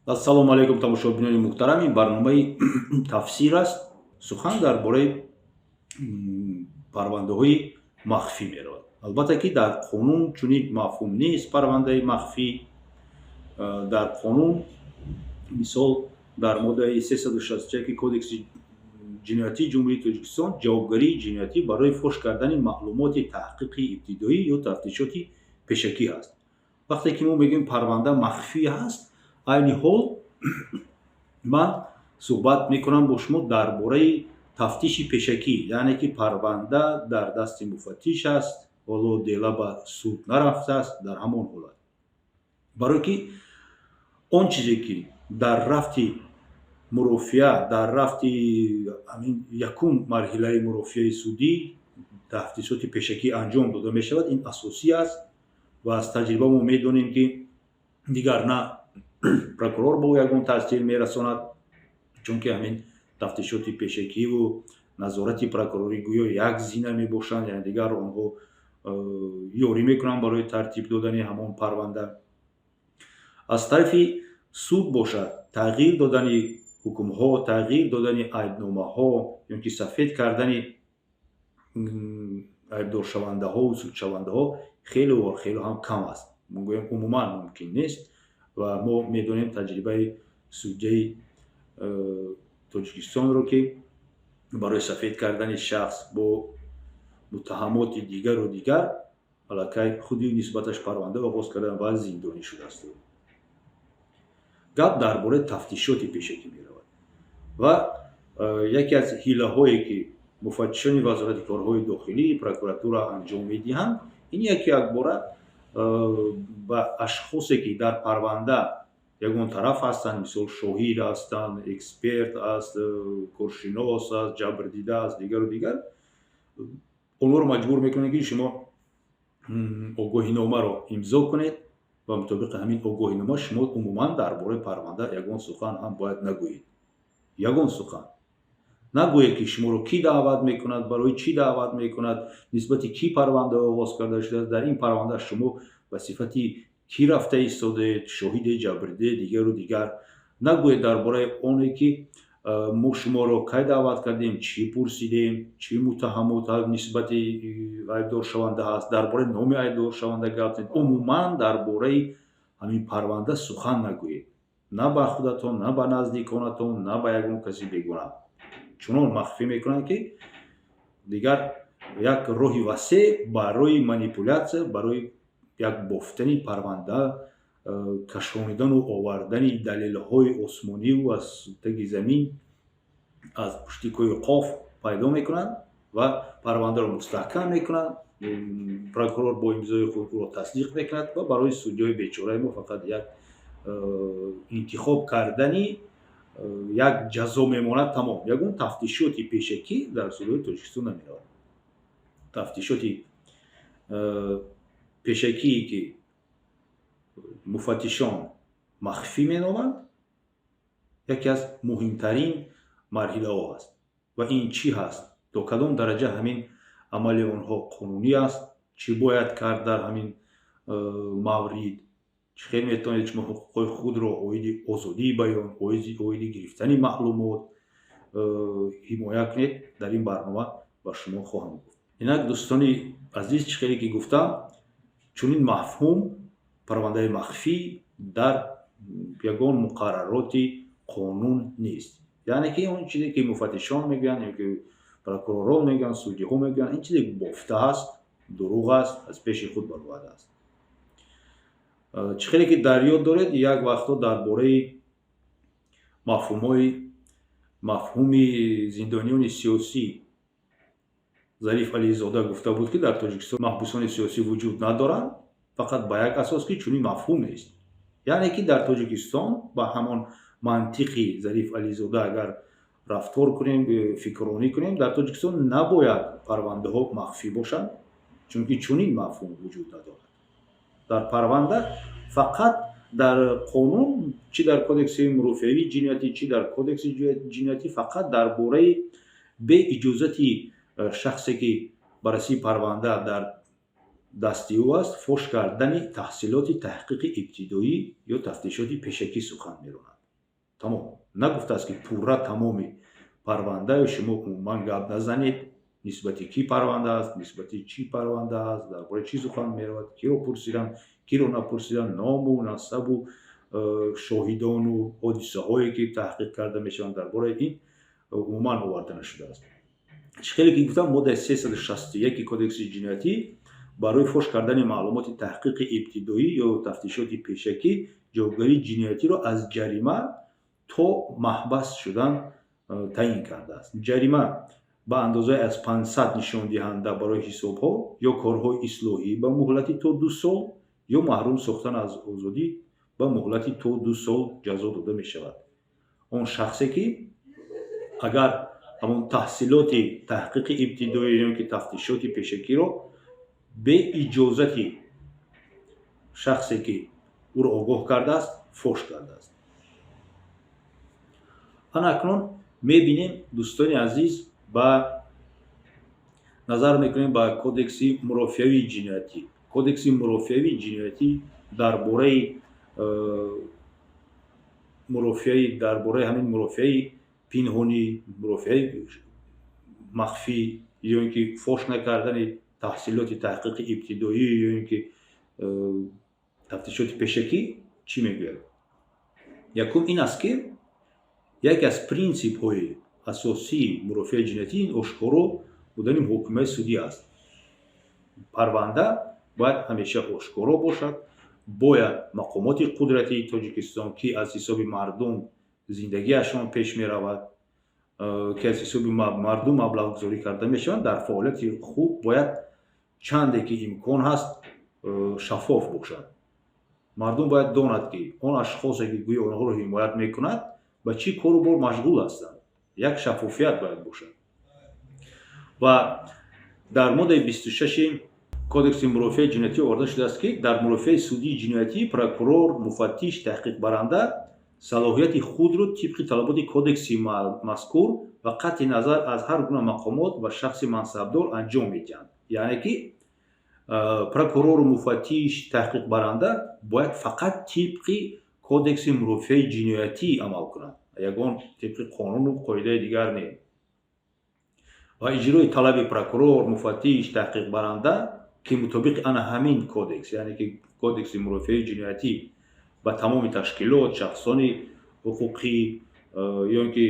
Ассалому алайкум, тамошобинони муҳтарам. Ин барномаи тафсир аст. Сухан дар бораи парвандаҳои махфӣ меравад. Албатта, ки дар қонун чунин мафҳум нест, парвандаи махфӣ. Дар қонун, мисол, дар моддаи 361 Кодекси ҷиноятии Ҷумҳурии Тоҷикистон ҷавобгарии ҷиноятӣ барои фош кардани маълумоти таҳқиқи ибтидоӣ ё тафтишоти пешакӣ ҳаст. Вақте ки мо мегӯем, парванда махфӣ ҳаст, айни ҳол ман суҳбат мекунам бо шумо дар бораи тафтиши пешакӣ, яъне ки парванда дар дасти муфаттиш аст, ҳоло дела ба суд нарафтааст. Дар ҳамон ҳолат, барое ки он чизе ки дар рафти мурофиа, дар рафти ҳамин якум марҳилаи мурофиаи судӣ, тафтишоти пешакӣ анҷом дода мешавад, ин асосӣ аст. Ва аз таҷриба мо медонем, ки дигар на прокурор бо ягон таъсир мерасонад, чунки ҳамин тафтишоти пешакиву назорати прокурорӣ гӯё як зина мебошанд, яъне дигар онҳо ёрӣ мекунанд барои тартиб додани ҳамон парванда. Аз тарафи суд бошад, тағйир додани ҳукмҳо, тағйир додани айбномаҳо ё ки сафед кардани айбдоршавандаҳову судшавандаҳо хеле ва хеле ҳам кам аст, гӯем, умуман мумкин нест. Ва мо медонем таҷрибаи судяи Тоҷикистонро, ки барои сафед кардани шахс бо муттаҳамоти дигару дигар аллакай худи нисбаташ парванда оғоз кардан ва зиндонӣ шудааст. Гап дар бораи тафтишоти пешакӣ меравад. Ва яке аз ҳилаҳое, ки муфаттишони Вазорати корҳои дохилӣ, прокуратура анҷом медиҳанд, ин яке якбора ба ашхосе, ки дар парванда ягон тараф ҳастанд, мисол, шоҳид ҳастанд, эксперт аст, коршинос аст, ҷабрдида аст, дигару дигар, онҳоро маҷбур мекунанд, ки шумо огоҳиномаро имзо кунед ва мутобиқи ҳамин огоҳинома шумо умуман дар бораи парванда ягон сухан ҳам бояд нагӯед, ягон сухан нагӯед, ки шуморо кӣ даъват мекунад, барои чӣ даъват мекунад, нисбати кӣ парванда оғоз карда шудааст, дар ин парванда шумо ба сифати кӣ рафта истодаед, шоҳиде, ҷабрдиде, дигару дигар. Нагӯед дар бораи оне, ки мо шуморо кай даъват кардем, чӣ пурсидем, чӣ муттаҳамот нисбати айбдоршаванда ҳаст, дар бораи номи айбдоршаванда гап занед. Умуман дар бораи ҳамин парванда сухан нагӯед, на ба худатон, на ба наздиконатон, на ба ягон каси бегунаҳ. Чунон махфӣ мекунанд, ки дигар як роҳи васеъ барои манипулятсия, барои як бофтани парванда, кашонидану овардани далелҳои осмониву аз таги замин, аз пушти кӯҳи Қоф пайдо мекунанд ва парвандаро мустаҳкам мекунанд. Прокурор бо имзои худ ӯро тасдиқ мекунад ва барои судёи бечораи мо фақат як интихоб кардани як ҷазо мемонад, тамом. Ягон тафтишоти пешакӣ дар судҳои Тоҷикистон намеравад. Тафтишоти пешакие, ки муфаттишон махфӣ меноманд, яке аз муҳимтарин марҳилаҳо аст. Ва ин чӣ ҳаст, то кадом дараҷа ҳамин амали онҳо қонунӣ аст, чӣ бояд кард дар ҳамин маврид, чӣ хел метавонед шумо ҳуқуқҳои худро оиди озодии баён, оиди гирифтани маълумот ҳимоя кунед, дар ин барнома ба шумо хоҳам гуфт. Инак, дӯстони азиз, чӣ хеле ки гуфтам, чунин мафҳум, парвандаи махфӣ, дар ягон муқаррароти қонун нест. Яъне ки он чизе, ки муфаттишон мегӯянд ё ки прокуророн мегӯянд, судиҳо мегӯянд, ин чизе бофта аст, дурӯғ аст, аз пеши худ баровардааст. Чӣ хеле ки дар ёд доред, як вақтҳо дар бораи мафҳумҳои мафҳуми зиндониёни сиёсӣ Зариф Ализода гуфта буд, ки дар Тоҷикистон маҳбусони сиёсӣ вуҷуд надоранд, фақат ба як асос, ки чунин мафҳум нест. Яъне ки дар Тоҷикистон ба ҳамон мантиқи Зариф Ализода агар рафтор кунем, фикрронӣ кунем, дар Тоҷикистон набояд парвандаҳо махфӣ бошанд, чунки чунин мафҳум вуҷуд надорад. Дар парванда фақат дар қонун, чӣ дар Кодекси мурофиавии ҷиноятӣ, чӣ дар Кодекси ҷиноятӣ, фақат дар бораи беиҷозати шахсе, ки баррасии парванда дар дасти ӯ аст, фош кардани таҳсилоти таҳқиқи ибтидоӣ ё тафтишоти пешакӣ сухан меронад. Тамом. Нагуфтааст, ки пурра тамоми парвандаю шумо умуман гап назанед, нисбати кӣ парванда аст, нисбати чӣ парванда аст, дар бораи чӣ сухан меравад, киро пурсиданд, киро напурсиданд, ному насабу шоҳидону ҳодисаҳое, ки таҳқиқ карда мешаванд, дар бораи ин умуман оварда нашудааст. Чӣ хеле ки гуфтам, моддаи 361 Кодекси ҷиноятӣ барои фош кардани маълумоти таҳқиқи ибтидоӣ ё тафтишоти пешакӣ ҷавобгарии ҷиноятиро аз ҷарима то маҳбас шудан таъин кардааст. Ҷарима ба андозаи аз 500 нишондиҳанда барои ҳисобҳо ё корҳои ислоҳӣ ба муҳлати то 2 сол ё маҳрум сохтан аз озодӣ ба муҳлати то 2 сол ҷазо дода мешавад он шахсе, ки агар ҳамон таҳсилоти таҳқиқи ибтидоӣ ё ки тафтишоти пешакиро бе иҷозати шахсе, ки ӯро огоҳ кардааст, фош кардааст. Ана акнун мебинем, дӯстони азиз, ба назар мекунем ба Кодекси мурофиавии ҷиноятӣ. Кодекси мурофиавии ҷиноятӣ дар бораи мурофиаи, дар бораи ҳамин мурофиаи пинҳонӣ, мурофиаи махфӣ ё ин ки фош накардани таҳсилоти таҳқиқи ибтидоӣ ё ин ки тафтишоти пешакӣ чӣ мегӯяд? Якум ин аст, ки яке аз принсипҳои асосии мурофиаи ҷиноятӣ ин ошкоро будани муҳокимаи судӣ аст. Парванда бояд ҳамеша ошкоро бошад. Бояд мақомоти қудратии Тоҷикистон, ки аз ҳисоби мардум зиндагиашон пеш меравад, ки аз ҳисоби мардум маблағгузорӣ карда мешаванд, дар фаъолияти худ бояд чанде ки имкон ҳаст шаффоф бошад. Мардум бояд донад, ки он ашхосе, ки гӯё онҳоро ҳимоят мекунад, ба чӣ кору бор машғул ҳастанд. Як шаффофият бояд бошад. Ва дар моддаи 26-и Кодекси мурофиаи ҷиноятӣ оварда шудааст, ки дар мурофиаи судии ҷиноятӣ прокурор, муфаттиш, таҳқиқбаранда салоҳияти худро тибқи талаботи кодекси мазкур ва қатъи назар аз ҳар гуна мақомот ва шахси мансабдор анҷом медиҳанд. Яъне ки прокурору муфаттиш, таҳқиқбаранда бояд фақат тибқи Кодекси мурофиаи ҷиноятӣ амал кунанд, ягон тибқи қонуну қоидаи дигар не. Ва иҷрои талаби прокурор, муфаттиш, таҳқиқбаранда, ки мутобиқи ана ҳамин кодекс, яъне ки Кодекси мурофиаи ҷиноятӣ, ба тамоми ташкилот, шахсони ҳуқуқӣ ё ин ки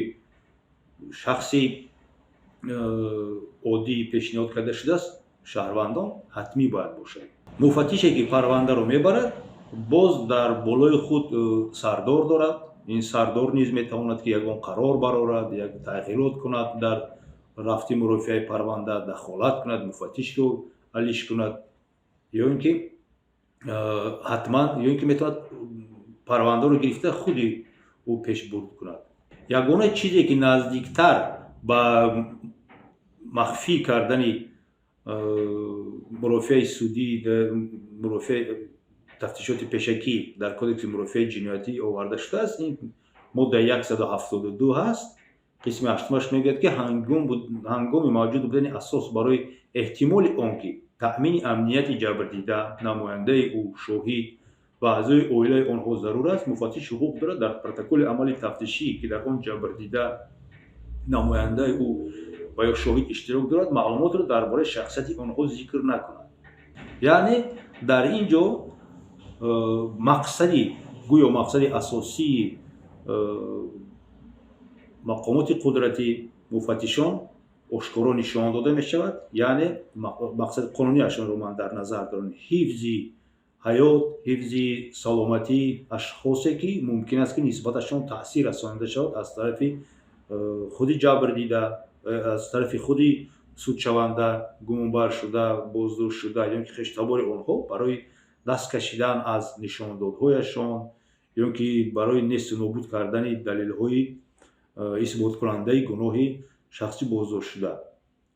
шахси оддӣ пешниҳод карда шудааст, шаҳрвандон, ҳатмӣ бояд бошад. Муфаттише, ки парвандаро мебарад, боз дар болои худ сардор дорад. Ин сардор низ метавонад, ки ягон қарор барорад, як тағйирот кунад, дар рафти мурофиаи парванда дахолат кунад, муфаттишро алиш кунад ё ин ки ҳатман, ё ин ки метавонад парвандаро гирифта, худи ӯ пешбурд кунад. Ягона чизе, ки наздиктар ба махфӣ кардани мурофиаи судӣ, мурофиаи тафтишоти пешакӣ дар Кодекси мурофиаи ҷиноятӣ оварда шудааст, ин моддаи 172 ҳаст. Қисми ҳаштумаш мегӯяд, ки ҳангоми мавҷуд будани асос барои эҳтимоли он, ки таъмини амнияти ҷабрдида, намояндаи ӯ, шоҳид ва аъзои оилаи онҳо зарур аст, муфаттиш ҳуқуқ дорад дар протоколи амали тафтишӣ, ки дар он ҷабрдида, намояндаи ӯ ва ё шоҳид иштирок дорад, маълумотро дар бораи шахсияти онҳо зикр накунад. Яъне дар ин ҷо мақсади, гӯё мақсади асосии мақомоти қудратӣ, муфаттишон ошкоро нишон дода мешавад. Яъне мақсади қонунияшонро ман дар назар дорам: ҳифзи ҳаёт, ҳифзи саломатии ашхосе, ки мумкин аст, ки нисбаташон таъсир расонида шавад аз тарафи худи ҷабрдида, аз тарафи худи судшаванда, гумонбаршуда, боздоштшуда ё ки хештабори онҳо барои даст кашидан аз нишондодҳояшон ё ки барои несту нобуд кардани далелҳои исботкунандаи гуноҳи шахси боздоштшуда.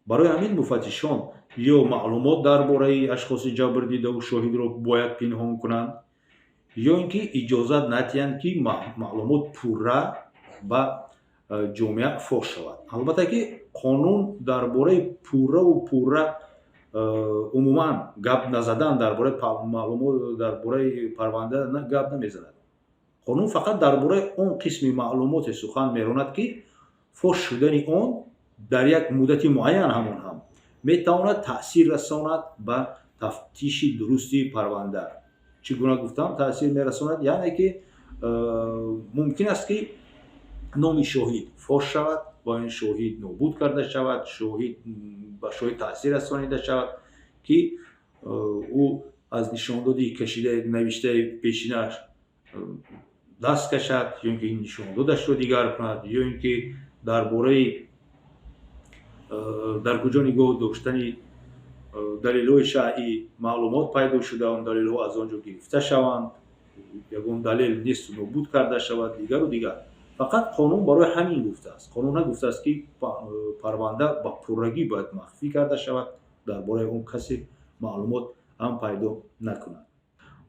Барои ҳамин муфаттишон ё маълумот дар бораи ашхоси ҷабрдидаву шоҳидро бояд пинҳон кунанд, ё ин ки иҷозат надиҳанд, ки маълумот пурра ба ҷомеа фош шавад. Албатта ки қонун дар бораи пурраву пурра умуман гап назадан дар бораи маълумот, дар бораи парванда гап намезанад. Қонун фақат дар бораи он қисми маълумоте сухан меронад, ки фош шудани он дар як муддати муайян ҳамон ҳам метавонад таъсир расонад ба тафтиши дурусти парванда. Чӣ гуна гуфтам таъсир мерасонад? Яъне ки мумкин аст, ки номи шоҳид фош шавад ва ин шоҳид нобуд карда шавад, шоҳид ба шоҳид таъсир расонида шавад, ки ӯ аз нишондоди кашида навиштаи пешинааш даст кашад ё ин ки нишондодашро дигар кунад, ё ин ки дар бораи дар куҷо нигоҳ доштани далелҳои шаръӣ маълумот пайдо шуда, он далелҳо аз он ҷо гирифта шаванд, ягон далел несту нобуд карда шавад, дигару дигар. Фақат қонун барои ҳамин гуфтааст. Қонун нагуфтааст, ки парванда ба пуррагӣ бояд махфӣ карда шавад, дар бораи он касе маълумот ҳам пайдо накунад.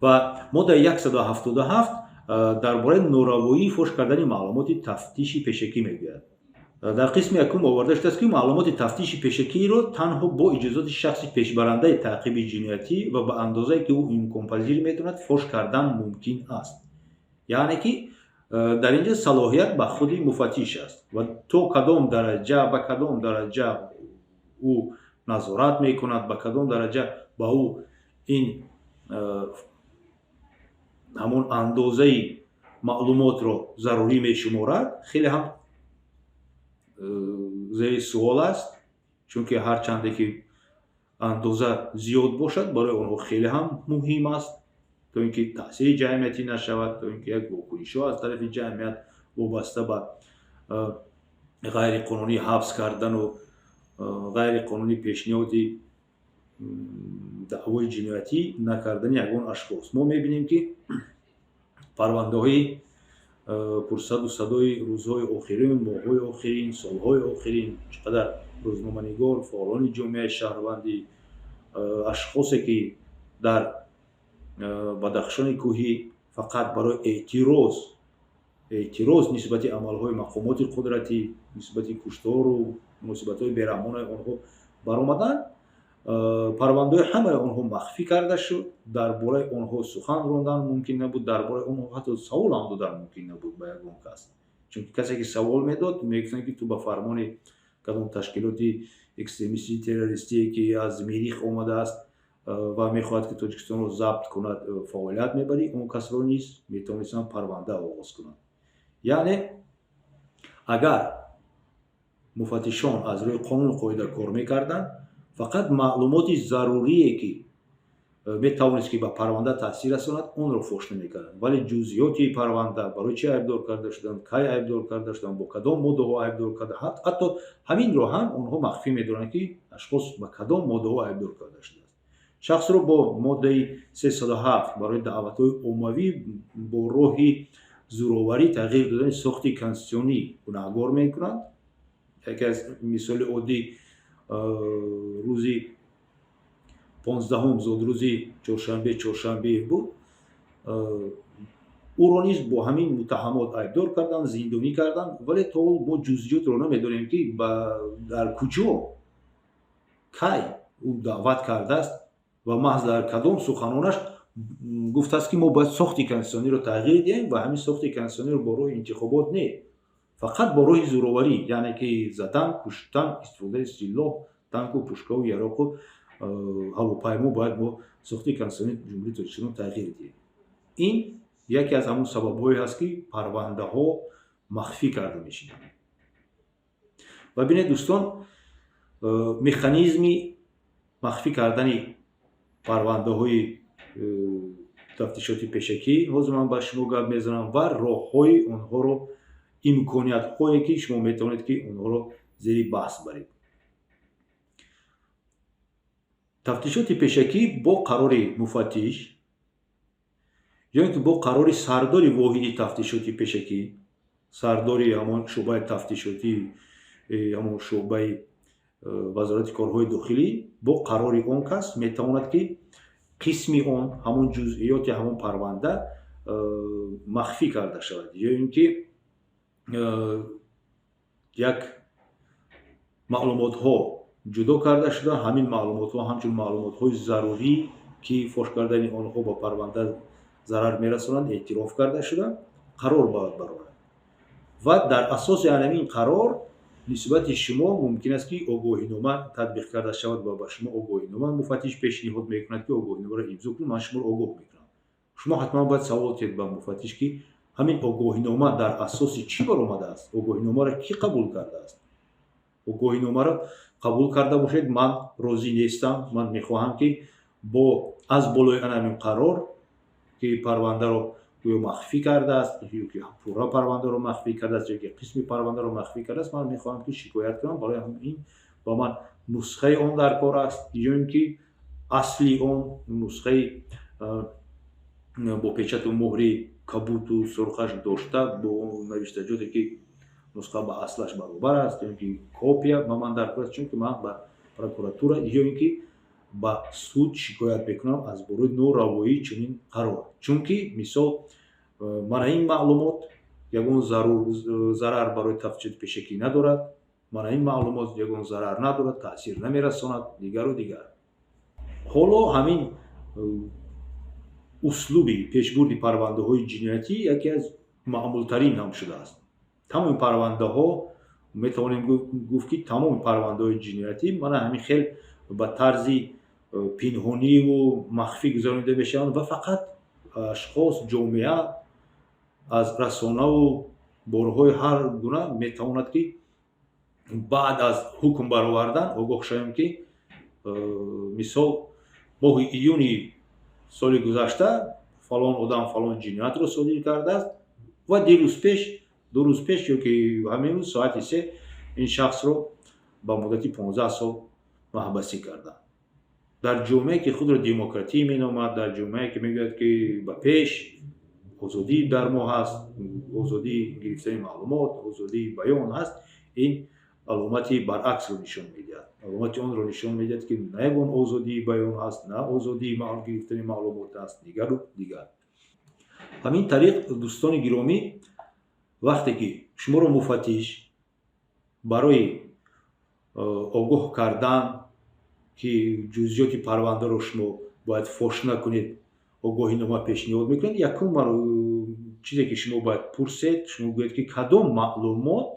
Ва моддаи 177 дар бораи норавоии фош кардани маълумоти тафтиши пешакӣ мегӯяд. Дар қисми якум оварда шудааст, ки маълумоти тафтиши пешакиро танҳо бо иҷозати шахси пешбарандаи таъқиби ҷиноятӣ ва ба андозае, ки ӯ имконпазир медонад, фош кардан мумкин аст. Яъне ки дар ин ҷо салоҳият ба худи муфаттиш аст ва то кадом дараҷа, ба кадом дараҷа ӯ назорат мекунад, ба кадом дараҷа ба ӯ ин ҳамон андозаи маълумотро зарурӣ мешуморад, хеле ҳам зери суол аст, чунки ҳарчанде ки андоза зиёд бошад, барои онҳо хеле ҳам муҳим аст, то ин ки таъсири ҷамъиятӣ нашавад, то ин ки як вокунишҳо аз тарафи ҷамъият вобаста ба ғайриқонунӣ ҳабс кардану ғайриқонунӣ пешниҳоди даъвои ҷиноятӣ накардани ягон ашхос. Мо мебинем, ки парвандаҳои пурсаду садои рӯзҳои охирин, моҳҳои охирин, солҳои охирин, чӣ қадар рӯзноманигор, фаъолони ҷомеаи шаҳрвандӣ, ашхосе, ки дар Бадахшони кӯҳӣ фақат барои эътироз нисбати амалҳои мақомоти қудратӣ, нисбати куштору муносибатҳои бераҳмонаи онҳо баромаданд, парвандаҳои ҳамаи онҳо махфӣ карда шуд. Дар бораи онҳо сухан рондан мумкин набуд, дар бораи онҳо ҳатто савол ҳам додан мумкин набуд ба ягон кас, чунки касе ки савол медод, мегуфтанд, ки ту ба фармони кадом ташкилоти экстремистӣ, террористие, ки аз Мирих омадааст ва мехоҳад, ки Тоҷикистонро забт кунад, фаъолият мебарӣ. Он касро низ метавонистанд парванда оғоз кунанд. Яъне агар муфаттишон аз рӯи қонуну қоида кор мекарданд, фақат маълумоти зарурие, ки метавонист, ки ба парванда таъсир расонад, онро фош намекарданд, вале ҷузъиёти парванда, барои чӣ айбдор карда шуданд, кай айбдор карда шуданд, бо кадом моддаҳо айбдор карда, ҳатто ҳаминро ҳам онҳо махфӣ медоранд, ки ашхос ба кадом моддаҳо айбдор карда шудааст. Шахсро бо моддаи 307 барои даъватҳои оммавӣ бо роҳи зӯроварӣ тағйир додани сохти конститутсионӣ гунаҳгор мекунанд. Яке аз мисоли оддӣ, рӯзи 15-ум зодрӯзи Чоршанбе Чоршанбеев буд. Ӯро низ бо ҳамин муттаҳамот айбдор карданд, зиндонӣ карданд, вале то ҳол мо ҷузъиётро намедонем, ки дар куҷо, кай ӯ даъват кардааст ва маҳз дар кадом суханонаш гуфтааст, ки мо бояд сохти конститутсиониро тағйир диҳем ва ҳамин сохти конститутсиониро бо роҳи интихобот не, фақат бо роҳи зӯроварӣ, яъне ки задан, куштан, истифодаи силоҳ, танку, пушкаву яроқу ҳавопаймо бояд мо сохти конститутсионии Ҷумҳурии Тоҷикистонро тағйир диҳем. Ин яке аз ҳамон сабабҳое ҳаст, ки парвандаҳо махфӣ карда мешаванд. Ва бинед, дӯстон, механизми махфӣ кардани парвандаҳои тафтишоти пешакӣ ҳозир ман ба шумо гап мезанам ва роҳҳои онҳоро, имкониятҳое, ки шумо метавонед, ки онҳоро зери баҳс баред. Тафтишоти пешакӣ бо қарори муфаттиш ё ин ки бо қарори сардори воҳиди тафтишоти пешакӣ, сардори ҳамон шӯъбаи тафтишотӣ, ҳамон шӯъбаи Вазорати корҳои дохилӣ, бо қарори он кас метавонад, ки қисми он, ҳамон ҷузъиёти ҳамон парванда махфӣ карда шавад ё ин ки як маълумотҳо ҷудо карда шуда, ҳамин маълумотҳо ҳамчун маълумотҳои зарурӣ, ки фош кардани онҳо ба парванда зарар мерасонанд, эътироф карда шуда. Қарор бояд барорад ва дар асоси ҳамин қарор нисбати шумо мумкин аст, ки огоҳинома татбиқ карда шавад ва ба шумо огоҳинома муфаттиш пешниҳод мекунад, ки огоҳиномаро имзо кунед, ман шуморо огоҳ мекунам. Шумо ҳатман бояд савол диҳед ба муфаттиш, ки ҳамин огоҳинома дар асоси чӣ баромадааст, огоҳиномаро кӣ қабул кардааст. Огоҳиномаро қабул карда бошед, ман розӣ нестам, ман мехоҳам, ки бо аз болои ана ҳамин қарор, ки парвандаро гӯё махфӣ кардааст ё ки пурра парвандаро махфӣ кардааст, ё ки қисми парвандаро махфӣ кардааст, ман мехоҳам, ки шикоят кунам. Барои ин ба ман нусхаи он дар кор аст ё ин ки асли он, нусхаи бо печату муҳри кабуту сурхаш дошта, бо навиштаҷоте, ки нусха ба аслаш баробар аст, ё ин ки копия ба ман дар кор аст, чунки ман ба прокуратура ё ин ки ба суд шикоят мекунам аз бораи норавоии чунин қарор, чунки мисол мана ин маълумот ягон зарар барои тафтишоти пешакӣ надорад, мана ин маълумот ягон зарар надорад, таъсир намерасонад, дигару дигар. Ҳоло ҳамин услуби пешбурди парвандаҳои ҷиноятӣ яке аз маъмултарин ҳам шудааст. Тамоми парвандаҳо, метавонем гуфт, ки тамоми парвандаҳои ҷиноятӣ мана ҳамин хел ба тарзи пинҳониву махфӣ гузаронида мешаванд ва фақат ашхос, ҷомеа аз расонаву борҳои ҳар гуна метавонад, ки баъд аз ҳукм баровардан огоҳ шавем, ки мисол моҳи июни соли гузашта фалон одам фалон ҷиноятро содир кардааст ва дирӯз пеш, 2 рӯз пеш ё ки ҳамин рӯз соати 3 ин шахсро ба муддати 15 сол маҳбасӣ карданд. Дар ҷомеае, ки худро демократӣ меномад, дар ҷомеае, ки мегӯяд, ки ба пеш озодӣ дар мо ҳаст, озодии гирифтани маълумот, озодии баён ҳаст, ин аломати баръаксро нишон медиҳад. Аломати онро нишон медиҳад, ки на ягон озодии баён ҳаст, на озодии гирифтани маълумот ҳаст, дигару дигар. Ҳамин тариқ, дӯстони гиромӣ, вақте ки шуморо муфаттиш барои огоҳ кардан, ки ҷузъиёти парвандаро шумо бояд фош накунед, огоҳинома пешниҳод мекунад, якум чизе, ки шумо бояд пурсед, шумо гӯед, ки кадом маълумот,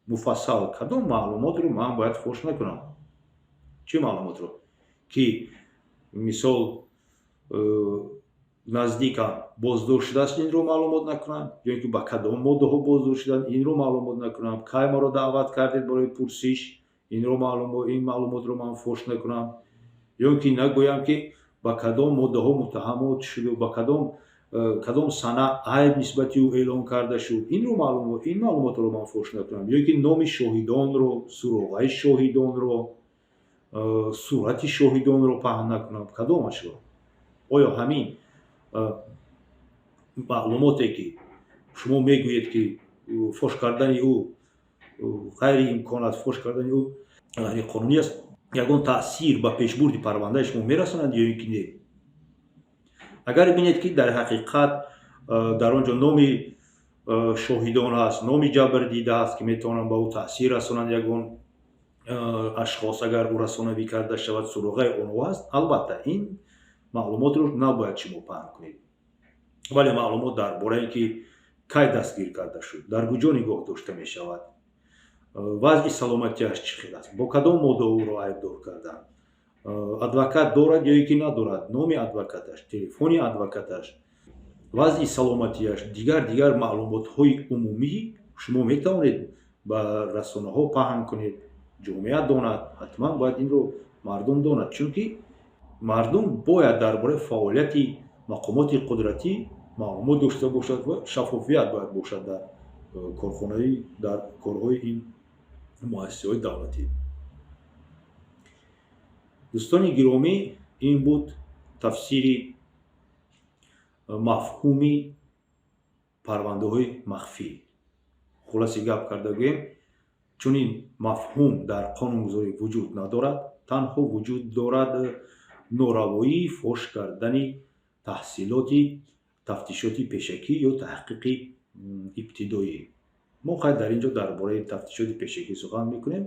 муфассал, кадом маълумотро ман бояд фош накунам, чӣ маълумотро, ки мисол наздикам боздошт шудааст, инро маълумот накунам, ё ин ки ба кадом моддаҳо боздошт шуданд, инро маълумот накунам, кай маро даъват кардед барои пурсиш, инро ин маълумотро ман фош накунам, ё ин ки нагӯям, ки ба кадом моддаҳо муттаҳамот шуду ба кадом сана айб нисбати ӯ эълон карда шуд, инро ин маълумотро ман фош накунам, ё ин ки номи шоҳидонро, суроғаи шоҳидонро, сурати шоҳидонро паҳн накунам, кадомашро? Оё ҳамин маълумоте, ки шумо мегӯед, ки фош кардани ӯ ғайриимкон аст, фош кардани ӯ ғайриқонунӣ аст, ягон таъсир ба пешбурди парвандаи шумо мерасонад ё ин ки не? Агар бинед, ки дар ҳақиқат дар он ҷо номи шоҳидон ҳаст, номи ҷабрдида ҳаст, ки метавонанд ба ӯ таъсир расонанд ягон ашхос, агар ӯ расонавӣ карда шавад, суроғаи онҳо ҳаст, албатта, ин маълумотро набояд шумо паҳн кунед. Вале маълумот дар бораи ин ки кай дастгир карда шуд, дар куҷо нигоҳ дошта мешавад, вазъи саломатиаш чӣ хел аст, бо кадом модда ӯро айбдор карданд, адвокат дорад ё ин ки надорад, номи адвокаташ, телефони адвокаташ, вазъи саломатиаш, дигар дигар маълумотҳои умумӣ шумо метавонед ба расонаҳо паҳн кунед, ҷомеа донад. Ҳатман бояд инро мардум донад, чунки мардум бояд дар бораи фаъолияти мақомоти қудратӣ маълумот дошта бошад ва шаффофият бояд бошад дар корхонаи, дар корҳои ин муассисаҳои давлатӣ. Дӯстони гиромӣ, ин буд тафсири мафҳуми парвандаҳои махфӣ. Хулоси гап карда гӯем, чунин мафҳум дар қонунгузорӣ вуҷуд надорад, танҳо вуҷуд дорад норавоии фош кардани таҳсилоти тафтишоти пешакӣ ё таҳқиқи ибтидоӣ. Мо хайр дар ин ҷо дар бораи тафтишоти пешакӣ сухан мекунем.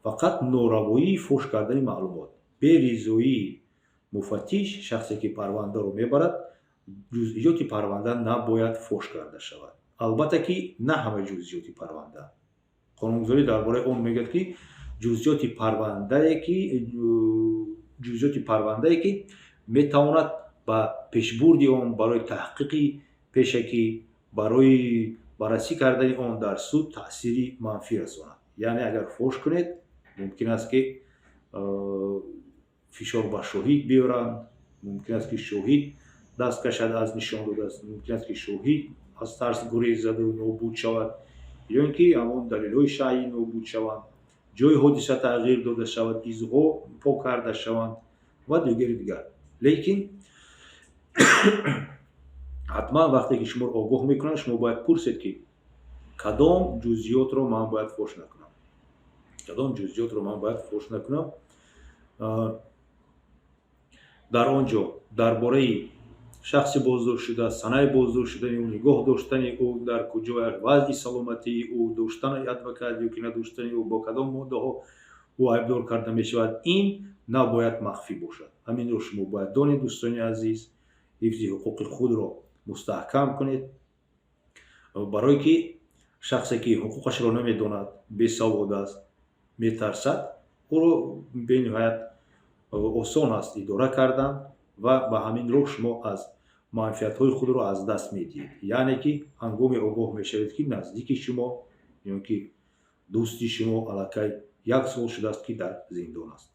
Фақат норавоии фош кардани маълумот бе ризоии муфаттиш, шахсе, ки парвандаро мебарад. Ҷузъиёти парванда набояд фош карда шавад. Албатта ки на ҳамаи ҷузъиёти парванда. Қонунгузорӣ дар бораи он мегӯяд, ки ҷузъиёти парвандае, ки метавонад ба пешбурди он, барои таҳқиқи пешакӣ, барои баррасӣ кардани он дар суд таъсири манфӣ расонад. Яъне агар фош кунед, мумкин аст, ки фишор ба шоҳид биёранд, мумкин аст, ки шоҳид даст кашад аз нишон додааст, мумкин аст, ки шоҳид аз тарс гурезаду нобуд шавад ё ин ки ҳамон далелҳои шаъӣ нобуд шаванд, ҷои ҳодиса тағйир дода шавад, изҳо пок карда шаванд ва дигари дигар. Лекин ҳатман вақте ки шуморо огоҳ мекунанд, шумо бояд пурсед, ки кадом ҷузъиётро ман бояд фош накунам, кадом ҷузъиётро ман бояд фош накунам. Дар он ҷо дар бораи шахси боздоштшуда, санаи боздошт шудани ӯ, нигоҳ доштани ӯ дар куҷо, вазъи саломатии ӯ, доштани адвокат ё ки надоштани ӯ, бо кадом моддаҳо ӯ айбдор карда мешавад, ин набояд махфӣ бошад. Ҳаминро шумо бояд донед, дӯстони азиз. Ҳифзи ҳуқуқи худро мустаҳкам кунед, барое ки шахсе, ки ҳуқуқашро намедонад, бесавод аст, метарсад, ӯро бениҳоят осон аст идора кардан ва ба ҳамин роҳ шумо аз манфиатҳои худро аз даст медиҳед. Яъне ки ҳангоме огоҳ мешавед, ки наздики шумо ё ки дӯсти шумо аллакай як сол шудааст, ки дар зиндон аст.